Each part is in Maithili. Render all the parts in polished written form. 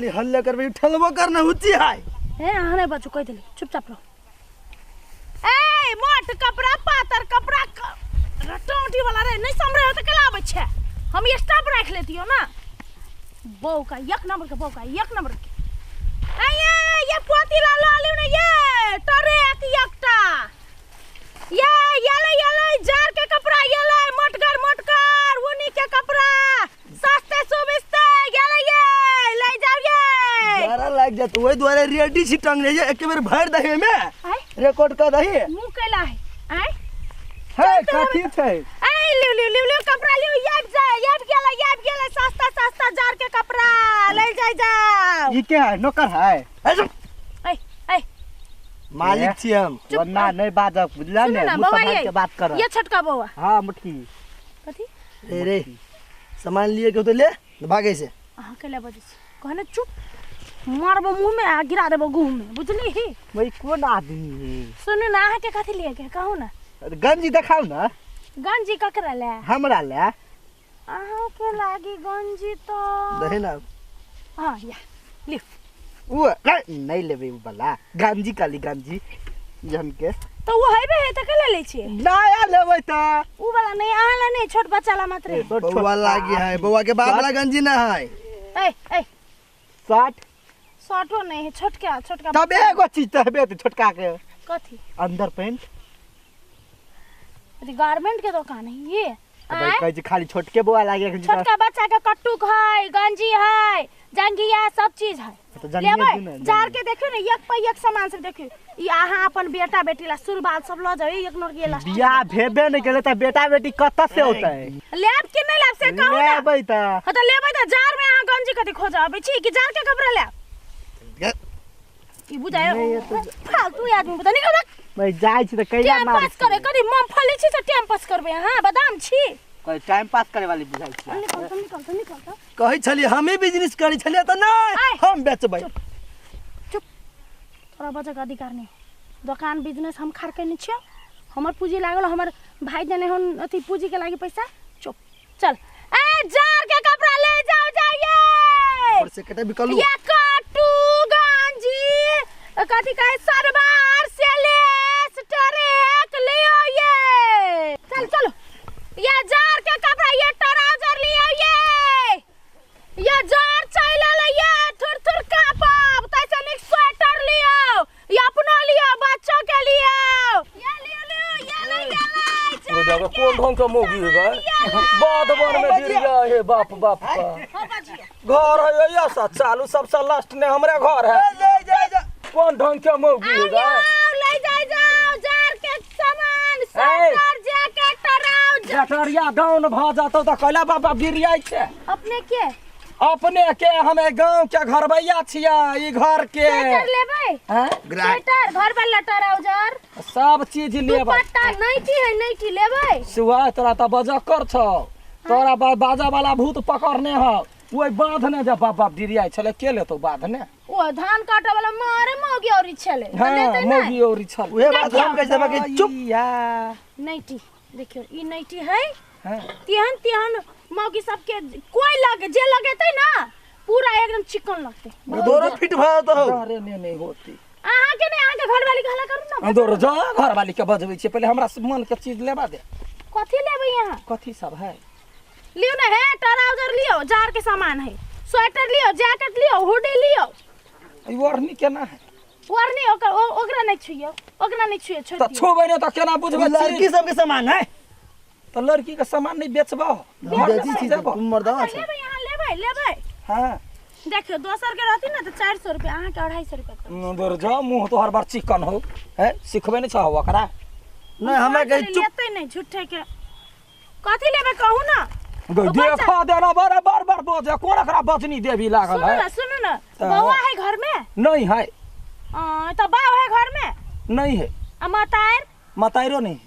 खाली हल्ला करबै ठेलबो करना हुची है। ए अहाँ नहीं बचू, कहि देली, चुपचाप रहो। ए मोट कपड़ा पातर कपड़ा रटौटी वाला रे नहीं समरे हो तो केला आबै छै। हम स्टाफ राख लेतियो ना। बहू का एक नंबर के, बहू का एक नंबर के। ए ये पोती ला ला लिउ ने, ये टरे एक एकटा। ये ले, ये ले जार के कपड़ा, ये ले मोटगर मोटगर ऊनी के कपड़ा, सस्ते सुबिस्ते, ये ले, ये ले जाओ ये। जारा लाग जात ओहि दुआरे रेडी छी टंगने जे एक बेर भरि दही में आय? रिकॉर्ड कर दही। मुंह कैला है आय? है कथी छै? ए लिउ लिउ लिउ लिउ कपड़ा लिउ, याब जाय, याब गेलै, याब गेलै, सस्ता सस्ता जार के कपड़ा ले जाय जाओ। ई के है, नौकर है? ए, चुप। ए ए मालिक छी हम। चुप। वरना नहीं बाजब, बुझला सुनू ने? ना मुँह बौआ, सम्हाल ये के बात कर। ये छोटका बौआ। हाँ मुटकी। कथी? रे रे सामान लिए के तो ले भागे से। अहाँ के ले बजै छी कहने, चुप, मारबो मुंह में आ गिरा देबो गुह में, बुझली ही? वही कोन आदमी है? सुनू ना, अहाँ के कथी लिए के कहू ना। अरे गंजी देखाउ ना। गंजी ककरा ले? हमरा ले। अहाँ के लागी गंजी तो दही ना। हाँ या लियो। उ नहीं लेबै उ वाला गंजी, काली गंजी जन के। तो वो हेबे है त केला लै छियै? नया लेबै त। उ वाला नहीं, अहाँ ला नहीं, छोट बच्चा ला मात्र है। छोट बौआ लागी है, बौआ के बाप वाला गंजी ना है। ए ए 60 शर्टो नहीं है, छोटका छोटका। तब एगो चीज त हेबे त छोटका के। कथी? अंदर पैंट। अरे गारमेंट के दुकान है ये। भाई आँय? कहै छै खाली छोटके बौआ लागे एखन। छोटका बच्चा के कट्टुक है, गंजी है, जंघिया सब चीज है। तऽ जंघिया लेबै दियौ ने, जार के देखियौ ने, एक पे एक सामान सब देखियौ। ई अहाँ अपन बेटा बेटी ला सुरबाल सब लऽ जाउ, एक नोर गेला। बियाह भेबे नहि केलै तऽ बेटा बेटी कतऽ से औतै? लेब कि नहि लेब से कहू ना। लेबै तऽ। हाँ तऽ लेबै तऽ जार में अहाँ गंजी कथी खोजऽ अबै छी कि जार के कपड़ा लेब? ई बुझाय नहि, ये तऽ फालतू आदमी बुझा निकल भाग। भाई जाइ छी तऽ कैला टाइम मारै पास करे कथी मूंगफली छी से टाइम पास करबै अहाँ? बादाम छी? कहै टाइम पास करे वाली बुझाइ छी। निकल तऽ, निकल तऽ, निकल तऽ। कहै छलियै हमे बिजनेस करै छलियै तऽ नहि आय। हम बेचबै। चुप चुप, तोरा बजैके अधिकार नहि। दोकान बिजनेस हम खाड़ कयने छियौ, हमर पूँजी लागल, हमर भाई देने हन अथी पूँजीके लागि पैसा। चुप, चल। ए जार के कपड़ा ले जाओ जाइए। और से कटे बिकलू। ये कट्टू गंजी कथी कहे सरवार सेलेस टरेक लियो ये। चल चलो, ये जार के कपड़ा, ये ट्राउजर लियो ये। ये जार चल ले, ये थुर थुर कापब तैसे निक स्वेटर लियो, ये अपनो लियो बच्चों के लियो। ये लियो लियो, ये ले, ये ले। वो देखो कोन ढंग के मौगी है गए, बाध वन में गिर गया हे बाप बाप का। हाँ, बाजिए। घर है ये सा चालू सबसे लास्ट ने हमरे घर है। जा जा जा, कोन ढंग के मौगी है आओ गए? आओ, ले जाए जाओ जार के सामान, स्वेटर जैकेट ट्राउजर। जटरिया डाउन भ जातो त कहला बाबा गिर जाय छै। अपने के? अपने के हमे गांव के घरबैया छियै, ई घर के। स्वेटर लेबै? हैं? स्वेटर घर वाला ट्राउजर सब चीज लेबै। दुपट्टा नाइटी है, नाइटी लेबै? सुबह तोरा त बजक्कर छौ, तोरा बाजा वाला भूत पकड़ने हौ ओहि बाध ने, जे बाप बाप डिरियाइ छलै के लेतौ बाध ने? ओ धान काटे वाला मारे मौगी औरी छलै त हाँ, लेतै नै। मौगी औरी छल। उहे बात हम कहै छलियै कि चुप। या। नाइटी देखियौ, ई नाइटी है। हाँ। तेहन तेहन मौगी सबके कोई लगे जे लगेतै ना पूरा एकदम चिकन लगतै। दोरो फिट भऽ जेतौ। अरे ने नहीं होती। अहाँ के नहीं, अहाँ के घरवाली के हल्ला करू ना। दौड़ जा, घरवाली के बजबै छियै, पहिले हमरा मन के चीज लेबा दे। कथी लेबै अहाँ? कथी सब है? लियो ना, हे ट्राउजर लियो, जार के सामान है, स्वेटर लियो, जैकेट लियो, हुडी लियो। ई ओढ़नी केना है? ओढ़नी ओकर ओकरा नहीं छुइयो, ओकरा नहीं छुइयो, छोड़ तऽ दियो। छुबै नहि तऽ केना बुझबै? लड़की सबके सामान है। तऽ लड़की के सामान नहीं बेचबो? बेची छी तुम मर्दावा अच्छा, छै। लेबै अहाँ, लेबै, लेबै। हाँ। देखियो दोसर के रहती ना तो 400 रुपया, अहाँ के 250 रुपया कर। दूर जा, मुंह तोहर बड़ चिकन हो है, सिखबे नहीं छहो ओकरा। नहीं हमरा कहे चुप। लेते नहीं झूठे के। कथी लेबै कहू ना? गई देखा देना बड़ा बार बार बजे, कोन एकरा बजनी देवी लागल सुनू है? ना, सुनू ना, तऽ बौआ है घर में? नहीं है। तो बाप है घर में? नहीं है। आ मतार? मतारो नहीं।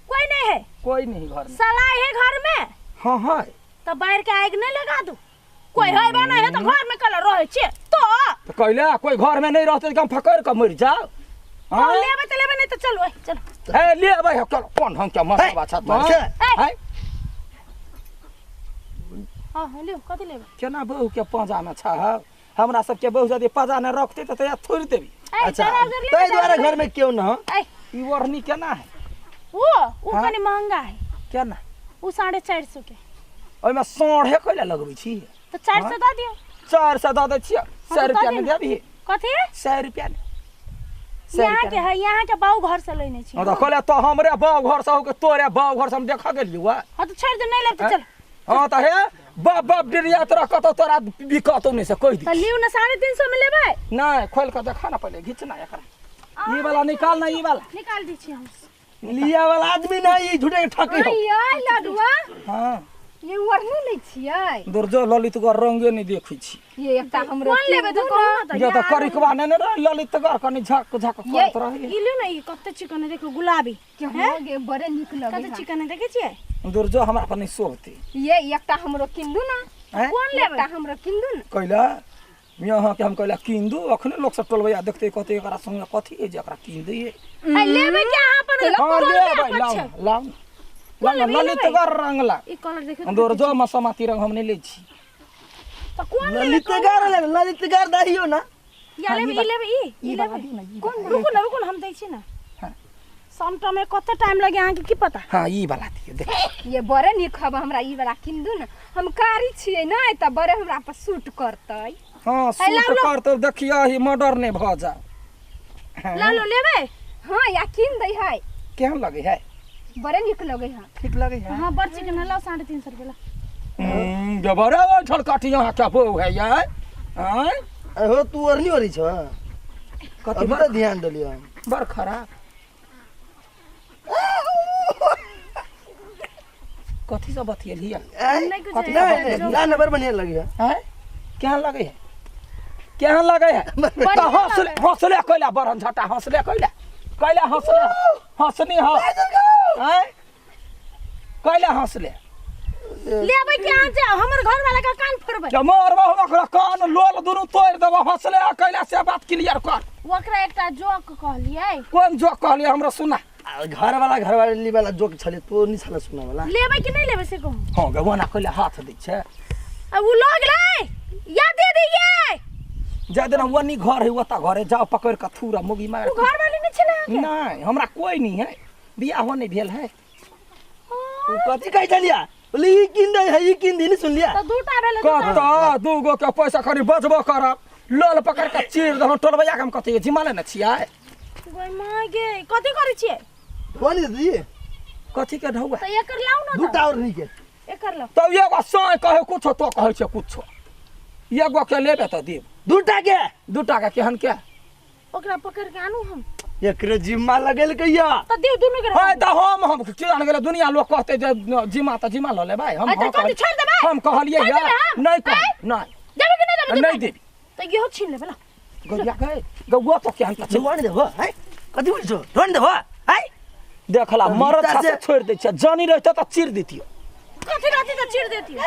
कोई नहीं है? कोई नहीं घर में। सलाई है घर में? हाँ है। तो बाहर के आग नहीं लगा दू? कोई है बा नहीं है तो घर में कल रहे छे तो। तो कहले कोई घर में नहीं रहते तो हम फकर के मर जाओ। हाँ? हाँ? लेबे तो लेबे, नहीं तो चलो, ए, चलो। ए, लेबे है, चलो, कोन ढंग के मरबा हे, छत मर छै। ए। है? हाँ, हाँ, लियो, कथी लेबे? केना बहू के पांजा में छह? हमरा सबके बहुत यदि पजा नहि रखतै तऽ तैया थोड़ि देबी। ए, अच्छा चारि हजार लेबै, ताहि दुआरे चारि घर में क्यों न हो। ए, ई ओढ़नी केना है? ओ हाँ? कनि महंगा है। केना? ओ 450 के। ओहिमे साढ़े कैला लगबै छी? तऽ 400 दऽ दियौ। 400 दऽ दै छियै, 100 तऽ रुपया दऽ नहि दियौ। देबही? कथी? 100 रुपया नहि। 100 यहाँ रुपया के है, यहाँ के बाऊ घर से लेने छी। हँ तऽ कहले तऽ हमरे बाप घर से हो के तोरे बाप घर से हम देखऽ गेलियौ आ। हाँ तऽ छोड़ि दे, नहि लेब तऽ चल। हँ तऽ हे बाप बाप डिरिया तोरा कतौ तोरा बिकतौ नहि से कहि तऽ दी। लिउ ने, 350 में लेबै। नहि, खोलि कऽ देखा ने पहिले, घीच ना एकरा, ई वाला निकाल ना, ई वाला निकाल दै छी हम। लिया वाला आदमी नहीं, ई झूठे के ठकी हो। यै लडुआ। हँ। ये ओढ़नी लै छियै? दुर्जो ललितगढ़ रंगे नहि देखै छी। ये एकटा हमरो कोन लेबै तऽ कहू ने तऽ। जे तऽ करिकबा नहि ने रहै ललितगढ़, कनि झक झक ये। करैत रहै। ई लिउ ने, ई कते चिकन है, देखियौ गुलाबी। के हो गे, बड़े नीक लगै कते है। चिकन है, देखै छियै? दुर्जो हमरा पर नहि शोभतै। ये एकटा हमरो किन दू ने। आँय? कोन लेबै? एकटा हमरो किन दू ने। कैला अहाँके हम कैला कीन दू? अखने लोक सब टोलबैया देखतै, कहतै एकरा संगे कथी है जे एकरा कीन दैये। ए, लेबै के अहाँ अपन? हँ कोन लेबै, लेबै? लाउ छै? ने, लाउ ने, लाउ ने। लेबै, ई लेबै? ललितगढ़ रंग ला। ई कलर देखियौ। दुर्जो मसमाती रंग हम नहि लै छी। तऽ कोन लेबै? ललितगर ले, ललितगर दहियो ना। या लेबै, ई लेबै, ई ई ई वाला लेबै? दियौ ने, ई कोन? वाला। रुकू ने, रुकू ने, हम दै छी ने। हाँ। समटा में कते टाइम लगे अहाँके की पता। हाँ ई वाला दियौ, देख। ये बड़े नीक हब, हमरा ई वाला किन दू ने। हम कारी छियै ने, तऽ बड़े हमरा पर सूट करतै। हाँ लाउ, सूट लाउ। करतौ, देखियौ ही मर्डर नहि भऽ जाओ। लाउ लो, लेबै? हाँ या किन दै है। केहन लगै है? बड़े नीक लगै है। ठीक लगै है? हाँ बड़ चिकन है, लाउ 350 रुपया ला। जबरे ओइठल काटी यहाँ क्या बो है यार? आँय? अहो तू ओरनी ओरी छ। कथी? अभी बड़ तऽ ध्यान देलियो हम। बड़ खराब कथी सब बतियेलियै? ऐ, नहि कुछ। कथी? नहीं नहीं, ना ना, बड़ बढ़िया लगी है। आँय? केहन लगै है? केहन लगै है? तऽ हँसले हँसले कैला बरन झटा? हँसले कैला? कैला हँसले? हँसनी ह आँय? कैला हँसले? लेबै के अहाँ जाउ, हमर घर वाला के कान फोड़बै। जब मरबो हम ओकरा कान लोल दुनू तोड़ि देबो। हँसले आ कैला से बात क्लियर कर। ओकरा एकटा जोक कहलियै। कोन जोक कहलियै? हमरा सुना। आ, घर वाला घर वाली वाला जोक छले, तो नहीं छले सुना वाला। लेबै कि नहि लेबै से कहू। हँ गे, ओना कैला हाथ दै छै? आ उ लऽ गेलै या दे दियै। जा देना ओनी घर है, ओतऽ घर है, जाओ पकड़ कऽ थूरा मुगी मार। उ घर वाली नहि छलै अहाँके? नहीं, हमरा कोई नहीं है, बियाहो नहीं भेल है। उ कथी कहै छलिया? बोले ई किन दे है, ई किन दी, नहीं सुन लिया? तऽ दूटा भेलै, दूटा। कतऽ दू गो के पैसा कनि बचबो करब, लोल पकड़ के चीर देलहुँ। टोलबैया के हम कथी जिम्मा लेने छियै? गै माय गे, कथी करै छियै? कौन दीदी? कथी के ढौआ? तऽ एकर लाउ ने। दूटा और नहीं के। एकर लाउ। तब एगो साँय कहै कुछो, तो कहै छै कुछो। एगो के लेबे तऽ देब। दूटा के। दूटा के केहन के? ओकरा पकड़ के आनू हम। एकरे जिम्मा लगेल कहिया? तऽ दियौ दुनू के। है तऽ हम की जान गेलै, दुनिया लोग कहते जे जिम्मा तऽ जिम्मा लऽ लेबै हम। अच्छा, हँ कथी कहलियै। छोड़ि देबै? हम कहलियै छोड़ि या देबै हम? नहि कह आँय? नहि देबै कि नहि देबै? नहि देबी। तऽ इहो छीन लेबै, ला। गौया गए गौआ तो केहन के छै? ढोन देबो है? कथी बोल छो? ढोन देबो है? देखला तऽ मरद हिता से से- छोड़ि दै छै, जानी रहते तऽ चीर दितियो। कथी रहती तऽ चीर देतियो। ऐ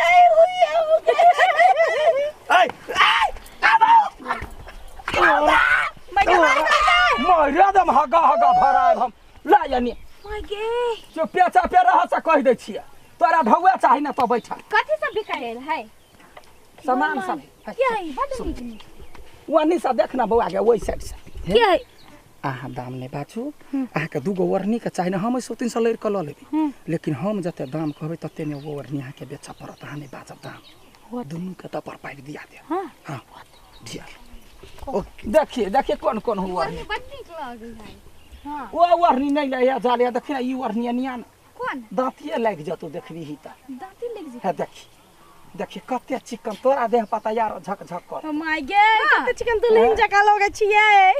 माय गे, माय गे। मारे दम हगा हगा भरायब हम। ला यानी माय गे। जो पेचा पे रह से कहि दै छियै, तोरा ढौआ चाही ने तऽ बैठा। कथी सब बिकायल है? सामान सब है। के है? बड नीक नीक। ओनी से देख ना बौआ के, ओहि साइड से। के है? अहाँ दाम नहि बाजू। अहाँके दूगो ओढ़नीके चाही ने, हम सौ तीन सौ लड़ि कऽ लऽ लेबै, लेकिन हम जते दाम कहबै तते ने ओ ओढ़नी अहाँके बेचऽ पड़त। अहाँ नहि बाजब दाम, दुनूके तऽ पर पाइप दिया देब। हाँ। हाँ दिया। देखिए देखिए कोन कोन हो ओढ़नी। बड नीक लगै है। हाँ। ओ ओढ़नी नहि ले जा ले, देखी ने ई ओढ़नी निया ने। कोन? दाँतिए लागि जतौ, देखबी ही तऽ। दाँती लागि जेतै? हे देखी देखी कते चिकन तोरा देह पता यार झक झक कर। माय गे, कते चिकन, दुल्हन जकाँ लगै छियै।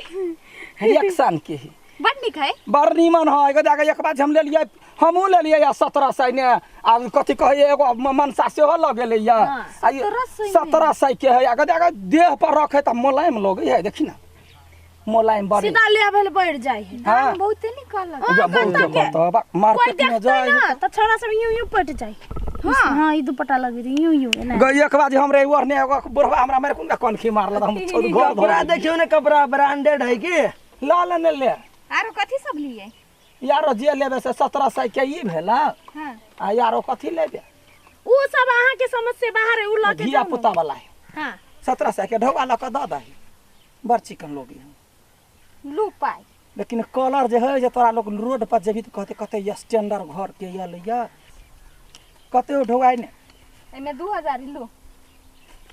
रिएक्शन के ही। बड नीक है। बड़ नीमन है। एगो जाके एक बार हम लेलियै, हमहूँ लेलियै या 1700 ने। आ कथी कहैए, एगो मनसा सेहो लऽ गेलै या। आ ई 1700 मे। 1700 के है। आ जाके देह पर रखे तऽ मोलायम लगै है, देखी ना मोलायम बड़ी। सीधा लेवल बढ़ जाइ है। हाँ। बहुते नीक कहलक। हाँ, जा, बहुत कतऽ के? कहतऽ, बा, कोई मार्केट में देखतै जाइ ना तऽ छौड़ा सब यूं यूं पटि जाइ। हाँ हाँ, ई दुपट्टा लगै यूं यूं एना। गई एक बार हमरे ओढ़ने एगो बुढ़वा हमरा मारे कोन कनखी मारल, हम छोड़ घर कपड़ा धर। देखियो ने, कपड़ा ब्रांडेड है की? ला ले ने ले। आरो कथी सब लिए? यारो जे लेबै से 1700 के ई भेला। हाँ। आ यारो कथी लेबै? उ सब अहाँ के समझ से बाहर है, उ लऽ के धिया जाउ ने। पुता वाला है। हाँ। 1700 के ढौआ लऽ कऽ दऽ दही। बड़ चिकन लोग ई। लू पाइ। लेकिन कलर जे है जे तोरा लोग रोड पर जेबही तऽ कहते कते स्टैंडर्ड घर के यल ये। कते ढौआ ने? एहिमे 2000 लू।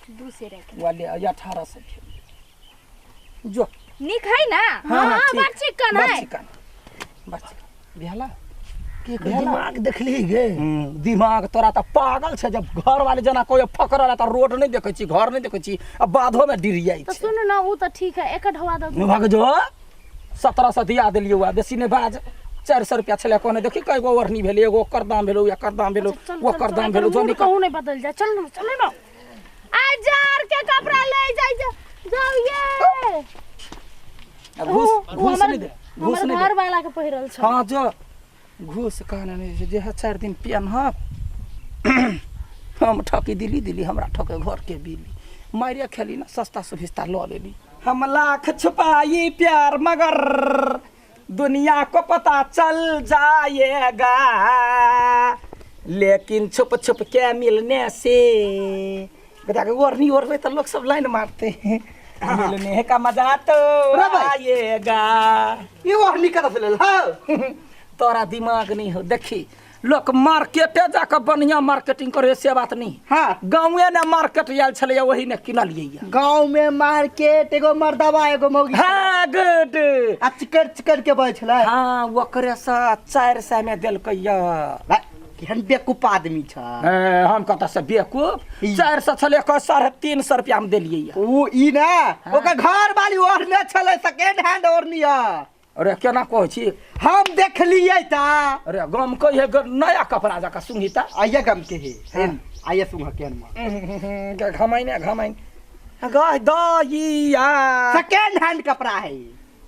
दू सेर के। वाले 1800 भेल। जो। नीक है ना? हाँ, हाँ, ठीक। बड़ चिकन बड़ है। चिकन। बड़ चिकन। भेला? के दिमाग देखली गे? दिमाग तोरा तऽ पागल छै। जब घर वाले जना कोई फकरल तऽ रोड नहीं देखै छी, घर नहीं देखै छी, आ बाधो में डिरियाई तऽ छै। सुन ना, उ तऽ ठीक है, एक ढौआ दऽ दू। भाग जो। 1700 दिया देलियै वएह, बेसी नहि बाज। 400 रुपया छलै कहने, देखी कय गो ओढ़नी भेलै, एगो ओकर दाम भेलौ, एकर दाम भेलौ, चल, चल, ओकर चल, दाम एकर भेलौ, जो मूड निकल। कहूँ नहीं बदल जाए। चल ना, चल ना। आ जार के कपड़ा ले जाय जा, जाओ ये। आ घूस, उ घूस हमर नहि दे, घूस हमर नहि दे। घर वाला के पहिरल छै। हाँ जो घूस कहने नहि जे है 4 दिन पेनहब। हम ठकी दिली दिली हमरा ठके घर के बिली। मारिया खेली ना, सस्ता सुभिस्ता लऽ लेली। हम लाख छुपाई प्यार मगर दुनिया को पता चल जाएगा, लेकिन छुप छुप के मिलने से बता के ओढ़नी ओढ़बे तो लोग सब लाइन मारते हैं। मिलने का मजा तो रे भाई। आएगा। ई ओढ़नी कतऽ से लेल हौ? तोरा दिमाग नहीं हो। देखी लोक मार्केटे जाके बढ़िया मार्केटिंग करे से बात नहीं। हाँ। गाँवे ने मार्केट आयल छलैया, वही ने किनलियै या। गाँव में मार्केट एगो मर्दवा एगो मौगी। हाँ गुड। आ चिकन चिकन के बजै छलै। हाँ ओकरे से 400 में देलकै या। भाइ, केहन बेवकूफ आदमी छ। ए, हम कतऽ से बेवकूफ? 400 छलै, 350 रुपया हम देलियै या। उ ई ना, ओकर घर वाली ओढ़ने छलै, सेकेंड हैंड ओढ़नी है। अरे केना कहै छी? हम देखलियै ता। अरे गम कहिए नया कपड़ा जकाँ सुंघी ता। आइए गम के हे, हेन, आइए सुंघ केहन म। घमाइने घमाइन। गह दइया। सेकेंड हैंड कपड़ा है।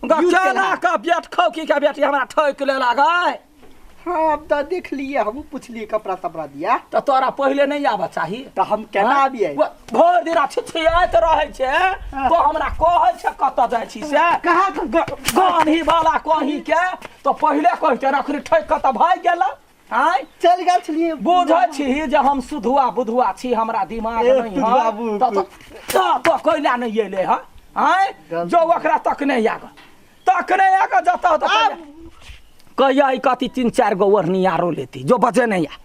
ग यूज केना केला। के बेट खौकी के बेटी हमरा ठोकि लेला गय। हाँ, अब तऽ देखलियै, हमहूँ पुछलियै कपड़ा तपड़ा दिया। तऽ तोरा पहिले नहि आबऽ चाही। तऽ हम केना आबियै? भरि दिन छिछियाइत रहै छै, तो हमरा कहै छै कतऽ जाइ छी से। कहाँ गान्ही वाला कहीं के तो पहिले कहते अखनी ठोकि कऽ तऽ भागि गेल। आँय? चलि गेल छलियै। बुझै छी जे हम सुधुआ बुधुआ छी, हमरा दिमाग ए, नहि सुधुआ है। बुधुआ। तऽ कैला नहि एलै हँ? आँय? गलती। जो ओकरा तकने आग, तकने आग जतऽ तऽ कहिया ई कथी 3-4 गो ओढ़नी आरो लेती, जो बजे नहीं आ।